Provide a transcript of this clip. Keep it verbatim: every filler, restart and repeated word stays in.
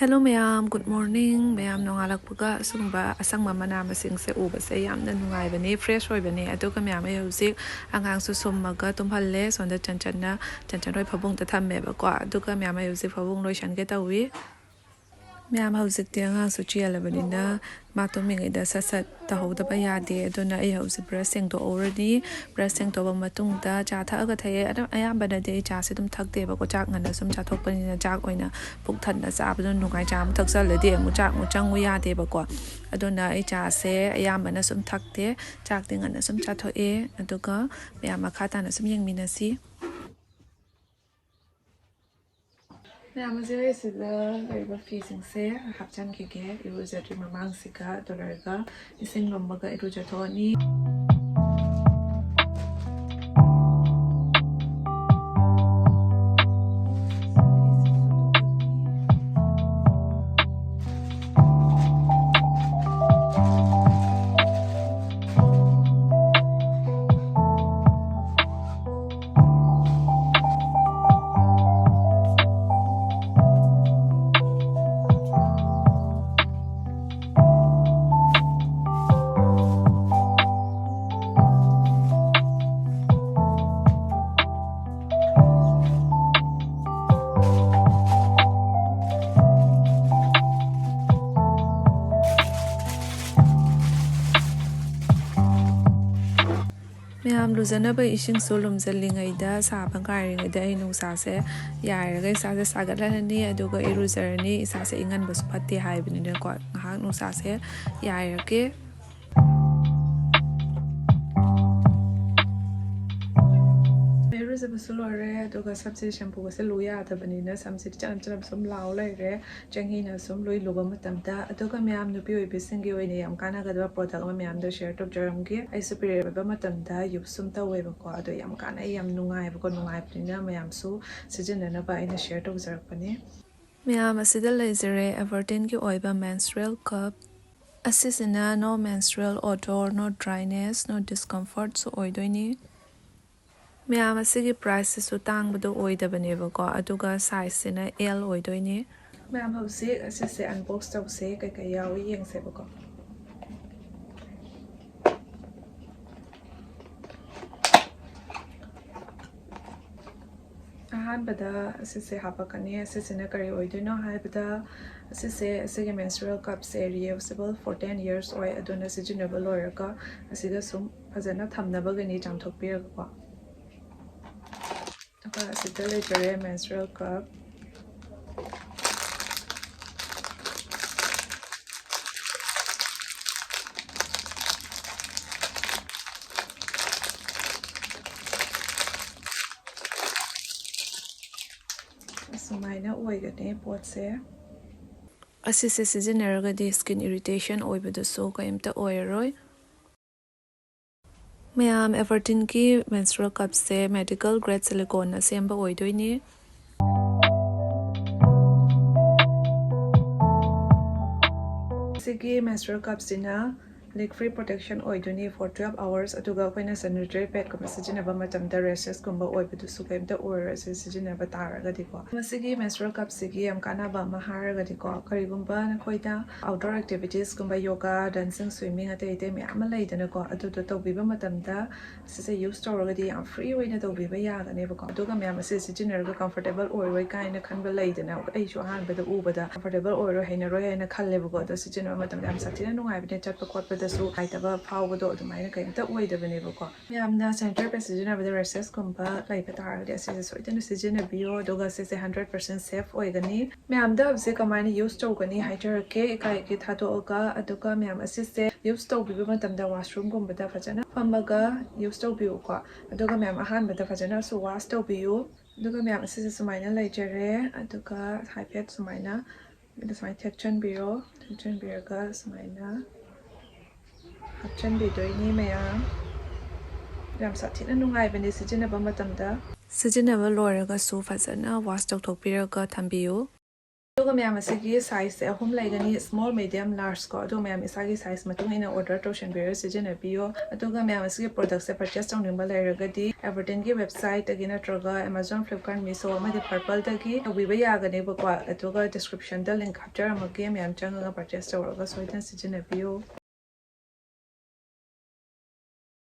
Hello ꯃꯌꯥꯝ, good morning꯫ ꯃꯌꯥꯝ ꯅꯣꯡꯉꯥꯜꯂꯛꯄꯒ ꯑꯁꯨꯝꯕ ꯑꯁꯪꯕ ꯃꯅꯥ ꯃꯁꯤꯡꯁꯦ ꯎꯕꯁꯦ ꯌꯥꯝꯅ ꯅꯨꯡꯉꯥꯏꯕꯅꯦ, fresh ꯑꯣꯏꯕꯅꯦ꯫ ꯑꯗꯨꯒ ꯃꯌꯥꯝ ꯑꯩ ꯍꯧꯖꯤꯛ ꯑꯉꯥꯡꯁꯨ ꯁꯨꯝꯃꯒ ꯇꯨꯝꯍꯜꯂꯦ꯫ ꯁꯣꯝꯗ ꯆꯟꯆꯟꯅ, ꯆꯟꯆꯟ ꯍꯣꯏ ꯐꯃꯨꯡꯗ ꯊꯝꯃꯦꯕꯀꯣ꯫ ꯑꯗꯨꯒ ꯃꯌꯥꯝ ꯑꯩ ꯍꯧꯖꯤꯛ ꯐꯃꯨꯡ ꯂꯣꯏꯁꯟꯒꯦ ꯇꯧꯏ꯫ ꯃꯌꯥꯝ ꯍꯧꯖꯤꯛꯇꯤ ꯑꯉꯥꯡꯁꯨ ꯆꯦꯜꯂꯕꯅꯤꯅ ꯃꯥ ꯇꯨꯝꯃꯤꯉꯩꯗ ꯁꯠ ꯁꯠ ꯇꯧꯍꯧꯗꯕ ꯌꯥꯗꯦ꯫ ꯑꯗꯨꯅ ꯑꯩ ꯍꯧꯖꯤꯛ brush ꯁꯦꯡꯗꯣꯛꯍꯧꯔꯅꯤ꯫ Brush ꯁꯦꯡꯗꯣꯛꯑꯕ ꯃꯇꯨꯡꯗ ꯆꯥ ꯊꯛꯑꯒ ꯊꯛꯑꯦ꯫ ꯑꯗꯣ ꯑꯌꯥꯝꯕꯅꯗꯤ ꯑꯩ ꯆꯥꯁꯦ ꯑꯗꯨꯝ ꯊꯛꯇꯦꯕꯀꯣ, ꯆꯥꯛ ꯉꯟꯅ ꯁꯨꯝ ꯆꯥꯊꯣꯛꯄꯅꯤꯅ꯫ ꯆꯥꯛ ꯑꯣꯏꯅ ꯄꯨꯛ ꯊꯟꯅ ꯆꯥꯕꯗꯨꯅ ꯅꯨꯡꯉꯥꯏ꯫ ꯆꯥ ꯑꯃꯨꯛ ꯊꯛꯆꯜꯂꯗꯤ ꯑꯃꯨꯛ ꯆꯥꯛ ꯑꯃꯨꯛ ꯆꯪꯉꯨ ꯌꯥꯗꯦꯕꯀꯣ꯫ ꯑꯗꯨꯅ ꯑꯩ ꯆꯥꯁꯦ ꯑꯌꯥꯝꯕꯅ ꯁꯨꯝ ꯊꯛꯇꯦ꯫ ꯆꯥꯛꯇꯤ ꯉꯟꯅ ꯁꯨꯝ ꯆꯥꯊꯣꯛꯑꯦ꯫ ꯑꯗꯨꯒ ꯃꯌꯥꯝ ꯃꯈꯥ ꯇꯥꯅ ꯁꯨꯝ ꯌꯦꯡꯃꯤꯟꯅꯁꯤ꯫ ꯃꯌꯥꯝ ꯍꯧꯖꯤꯛ ꯑꯩ ꯁꯤꯗ ꯂꯩꯔꯤꯕ ꯐꯤꯁꯤꯡꯁꯦ ꯍꯥꯞꯆꯤꯟꯈꯤꯒꯦ, ꯏꯔꯨꯖꯗ꯭ꯔꯤ ꯃꯃꯥꯡꯁꯤꯒ꯫ ꯑꯗꯨ ꯂꯣꯏꯔꯒ ꯏꯁꯤꯡ ꯂꯨꯝꯕꯒ ꯏꯔꯨꯖꯊꯣꯛꯑꯅꯤ꯫ ꯃꯌꯥꯝ ꯂꯨꯖꯅꯕ ꯏꯁꯤꯡꯁꯨ ꯂꯨꯝꯖꯜꯂꯤꯉꯩꯗ, ꯁꯥꯕ ꯉꯥꯏꯔꯤꯉꯩꯗ ꯑꯩ ꯅꯨꯡꯁꯥꯁꯦ ꯌꯥꯏꯔꯒ ꯏꯁꯥꯁꯦ ꯁꯥꯒꯠꯍꯜꯂꯅꯤ꯫ ꯑꯗꯨꯒ ꯏꯔꯨꯖꯔꯅꯤ꯫ ꯏꯁꯥꯁꯦ ꯏꯪꯍꯟꯕꯁꯨ ꯐꯠꯇꯦ ꯍꯥꯏꯕꯅꯤꯅꯀꯣ, ꯉꯥꯏꯍꯥꯛ ꯅꯨꯡꯁꯥꯁꯦ ꯌꯥꯏꯔꯒꯦ꯫ ꯏꯔꯨꯖꯕꯁꯨ ꯂꯣꯏꯔꯦ, ꯑꯗꯨꯒ ꯁꯝꯁꯦ shampooꯒꯁꯦ ꯂꯨ ꯌꯥꯗꯕꯅꯤꯅ ꯁꯝꯁꯦ ꯆꯅꯞ ꯆꯅꯞ ꯁꯨꯝ ꯂꯥꯎ ꯂꯩꯔꯦ꯫ ꯆꯍꯤꯅ ꯁꯨꯝ ꯂꯣꯏ ꯂꯨꯕ ꯃꯇꯝꯗ꯫ ꯑꯗꯨꯒ ꯃꯌꯥꯝ ꯅꯨꯄꯤ ꯑꯣꯏꯕꯤꯁꯤꯡꯒꯤ ꯑꯣꯏꯅ ꯌꯥꯝ ꯀꯥꯟꯅꯒꯗꯕ product ꯑꯃ ꯃꯌꯥꯝꯗ share ꯇꯧꯖꯔꯝꯒꯦ꯫ ꯑꯩꯁꯨ period ꯑꯣꯏꯕ ꯃꯇꯝꯗ use ꯁꯨꯝ ꯇꯧꯋꯦꯕꯀꯣ, ꯑꯗꯣ ꯌꯥꯝ ꯀꯥꯟꯅꯩ, ꯌꯥꯝ ꯅꯨꯡꯉꯥꯏꯕꯀꯣ꯫ ꯅꯨꯡꯉꯥꯏꯕꯅꯤꯅ ꯃꯌꯥꯝꯁꯨ ꯁꯤꯖꯤꯟꯅꯅꯕ ꯑꯩꯅ share ꯇꯧꯖꯔꯛꯄꯅꯦ꯫ ꯃꯌꯥꯝ ꯑꯁꯤꯗ ꯂꯩꯖꯔꯦ Everteenꯒꯤ ꯑꯣꯏꯕ menstrual cup꯫ ꯑꯁꯤꯁꯤꯅ no menstrual odor, no dryness, no discomfortꯁꯨ ꯑꯣꯏꯗꯣꯏꯅꯤ꯫ ꯃꯌꯥꯝ ꯑꯁꯤꯒꯤ priceꯁꯤꯁꯨ ꯇꯥꯡꯕꯗꯣ ꯑꯣꯏꯗꯕꯅꯦꯕꯀꯣ, ꯑꯗꯨꯒ sizeꯁꯤꯅ L ꯑꯣꯏꯗꯣꯏꯅꯤ꯫ ꯃꯌꯥꯝ, ꯍꯧꯖꯤꯛ ꯑꯁꯤꯁꯦ unbox ꯇꯧꯁꯦ, ꯀꯩꯀꯩ ꯌꯥꯎꯏ ꯌꯦꯡꯁꯦꯕꯀꯣ꯫ ꯑꯍꯥꯟꯕꯗ ꯑꯁꯤꯁꯦ ꯍꯥꯄꯛꯀꯅꯤ꯫ ꯑꯁꯤꯁꯤꯅ ꯀꯔꯤ ꯑꯣꯏꯗꯣꯏꯅꯣ ꯍꯥꯏꯕꯗ, ꯑꯁꯤꯁꯦ, ꯑꯁꯤꯒꯤ menstrual cupꯁꯦ reusable for ten years ꯑꯣꯏ, ꯑꯗꯨꯅ ꯁꯤꯖꯤꯟꯅꯕ ꯂꯣꯏꯔꯒ ꯑꯁꯤꯗ ꯁꯨꯝ ꯐꯖꯅ ꯊꯝꯅꯕꯒꯤꯅꯤ, ꯆꯥꯝꯊꯣꯛꯄꯤꯔꯒꯀꯣ꯫ ꯑꯗꯨꯒ ꯑꯁꯤꯗ ꯂꯩꯖꯔꯦ menstrual cup꯫ ꯑꯁꯨꯃꯥꯏꯅ ꯑꯣꯏꯒꯅꯤ ꯄꯣꯠꯁꯦ꯫ ꯑꯁꯤꯁꯦ ꯁꯤꯖꯤꯟꯅꯔꯒꯗꯤ skin irritation ꯑꯣꯏꯕꯗꯨꯁꯨ ꯀꯔꯤꯝꯇ ꯑꯣꯏꯔꯔꯣꯏ꯫ ꯃꯌꯥꯝ, Everteenꯒꯤ menstrual cupꯁꯦ medical grade siliconeꯅ ꯁꯦꯝꯕ ꯑꯣꯏꯗꯣꯏꯅꯤ꯫ ꯁꯤꯒꯤ menstrual cupꯁꯤꯅ leak free protection ꯑꯣꯏꯗꯣꯏꯅꯤ for twelve hours, ꯑꯗꯨꯒ ꯑꯩꯈꯣꯏꯅ sanitary padꯀꯨꯝꯕ ꯁꯤꯖꯤꯟꯅꯕ ꯃꯇꯝꯗ rashes ꯀꯨꯝꯕ ꯑꯣꯏꯕꯗꯨꯁꯨ ꯀꯔꯤꯝꯇ ꯑꯣꯏꯔꯣꯏ ꯁꯤ ꯁꯤꯖꯤꯟꯅꯕ ꯇꯥꯔꯒꯗꯤꯀꯣ꯫ ꯃꯁꯤꯒꯤ menstrual cupꯁꯤꯒꯤ ꯌꯥꯝ ꯀꯥꯟꯅꯕ ꯑꯃ ꯍꯥꯏꯔꯒꯗꯤꯀꯣ, ꯀꯔꯤꯒꯨꯝꯕ ꯅꯈꯣꯏꯗ outdoor activitiesꯀꯨꯝꯕ, yoga, dancing, swimming, ꯑꯇꯩ ꯑꯇꯩ ꯃꯌꯥꯝ ꯑꯃ ꯂꯩꯗꯅꯀꯣ, ꯑꯗꯨꯗꯣ ꯇꯧꯕꯤꯕ ꯃꯇꯝꯗ ꯁꯤꯁꯦ use ꯇꯧꯔꯒꯗꯤ ꯌꯥꯝ free ꯑꯣꯏꯅ ꯇꯧꯕꯤꯕ ꯌꯥꯒꯅꯦꯕꯀꯣ꯫ ꯑꯗꯨꯒ ꯃꯌꯥꯝ ꯑꯁꯤ ꯁꯤꯖꯤꯟꯅꯔꯒ comfortable ꯑꯣꯏꯔꯣꯏ ꯀꯥꯏꯅ ꯈꯟꯕ ꯂꯩꯗꯅ, ꯑꯩꯁꯨ ꯑꯍꯥꯟꯕꯗ ꯎꯕꯗ comfortable ꯑꯣꯏꯔꯣꯏ, ꯍꯩꯅꯔꯣꯏ ꯍꯥꯏꯅ ꯈꯜꯂꯦꯕꯀꯣ꯫ ꯑꯗꯣ ꯁꯤꯖꯤꯟꯅꯕ ꯃꯇꯝꯗ ꯌꯥꯝ ꯁꯥꯊꯤꯅ ꯅꯨꯡꯉꯥꯏꯕꯅꯦ, ꯆꯠꯄ ꯈꯣꯠꯄꯗꯁꯨ ꯅꯨꯡꯉꯥꯏꯇꯕ ꯐꯥꯎꯕꯗꯣ ꯑꯗꯨꯃꯥꯏꯅ ꯀꯩꯝꯇ ꯑꯣꯏꯗꯕꯅꯦꯕꯀꯣ꯫ ꯃꯌꯥꯝꯅ sanitary pad ꯁꯤꯖꯤꯟꯅꯕꯗ rashes ꯀꯨꯝꯕ ꯂꯩꯕ ꯇꯥꯔꯒꯗꯤ ꯑꯁꯤꯁꯦ ꯁꯣꯏꯗꯅ ꯁꯤꯖꯤꯟꯅꯕꯤꯌꯣ, ꯑꯗꯨꯒ ꯁꯤꯁꯦ hundred percent safe ꯑꯣꯏꯒꯅꯤ꯫ ꯃꯌꯥꯝꯗ ꯍꯧꯖꯤꯛ ꯀꯃꯥꯏꯅ use ꯇꯧꯒꯅꯤ ꯍꯥꯏꯖꯔꯛꯀꯦ, ꯏꯀꯥꯏꯒꯤ ꯊꯥꯗꯣꯛꯑꯒ꯫ ꯑꯗꯨꯒ ꯃꯌꯥꯝ ꯑꯁꯤꯁꯦ use ꯇꯧꯕꯤꯕ ꯃꯇꯝꯗ washroomꯒꯨꯝꯕꯗ ꯐꯖꯅ ꯐꯝꯃꯒ use ꯇꯧꯕꯤꯌꯨꯀꯣ꯫ ꯑꯗꯨꯒ ꯃꯌꯥꯝ ꯑꯍꯥꯟꯕꯗ ꯐꯖꯅꯁꯨ wash ꯇꯧꯕꯤꯌꯨ꯫ ꯑꯗꯨꯒ ꯃꯌꯥꯝ ꯑꯁꯤꯁꯦ ꯁꯨꯃꯥꯏꯅ ꯂꯩꯖꯔꯦ꯫ ꯑꯗꯨꯒ ꯍꯥꯏꯐꯦꯠ ꯁꯨꯃꯥꯏꯅ, ꯑꯗꯨ ꯁꯨꯃꯥꯏꯅ ꯊꯦꯛꯆꯟꯕꯤꯔꯣ꯫ ꯊꯦꯛꯆꯟꯕꯤꯔꯒ ꯁꯨꯃꯥꯏꯅ ꯍꯥꯞꯆꯟꯕꯤꯗꯣꯏꯅꯤ ꯃꯌꯥꯝ꯫ ꯌꯥꯝ ꯁꯥꯊꯤꯅ ꯅꯨꯡꯉꯥꯏꯕꯅꯦ ꯁꯤꯖꯤꯟꯅꯕ ꯃꯇꯝꯗ꯫ ꯁꯤꯖꯤꯟꯅꯕ ꯂꯣꯏꯔꯒꯁꯨ ꯐꯖꯅ wash ꯇꯧꯊꯣꯛꯄꯤꯔꯒ ꯊꯝꯕꯤꯌꯨ꯫ ꯑꯗꯨꯒ ꯃꯌꯥꯝ, ꯑꯁꯤꯒꯤ size ꯁꯦ ꯑꯍꯨꯝ ꯂꯩꯒꯅꯤ, small, medium, large ꯀꯣ꯫ ꯑꯗꯨꯒ ꯃꯌꯥꯝ, ꯏꯁꯥꯒꯤ size ꯃꯇꯨꯡ ꯏꯟꯅ order ꯇꯧꯁꯟꯕꯤꯔꯒ ꯁꯤꯖꯤꯟꯅꯕꯤꯌꯣ꯫ ꯑꯗꯨꯒ ꯃꯌꯥꯝ, ꯑꯁꯤꯒꯤ product ꯁꯦ purchase ꯇꯧꯅꯤꯡꯕ ꯂꯩꯔꯒꯗꯤ Everton ꯒꯤ website ꯇꯒꯤ ꯅꯠꯇ꯭ꯔꯒ Amazon, Flipkart, Meesho ꯑꯃꯗꯤ Purplle ꯗꯒꯤ ꯇꯧꯕꯤꯕ ꯌꯥꯒꯅꯦꯕꯀꯣ꯫ ꯑꯗꯨꯒ description ꯗ link ꯍꯥꯞꯆꯔꯝꯃꯒꯦ, ꯃꯌꯥꯝ ꯆꯪꯉꯒ purchase ꯇꯧꯔꯒ ꯁꯣꯏꯗꯅ ꯁꯤꯖꯤꯟꯅꯕꯤꯌꯨ꯫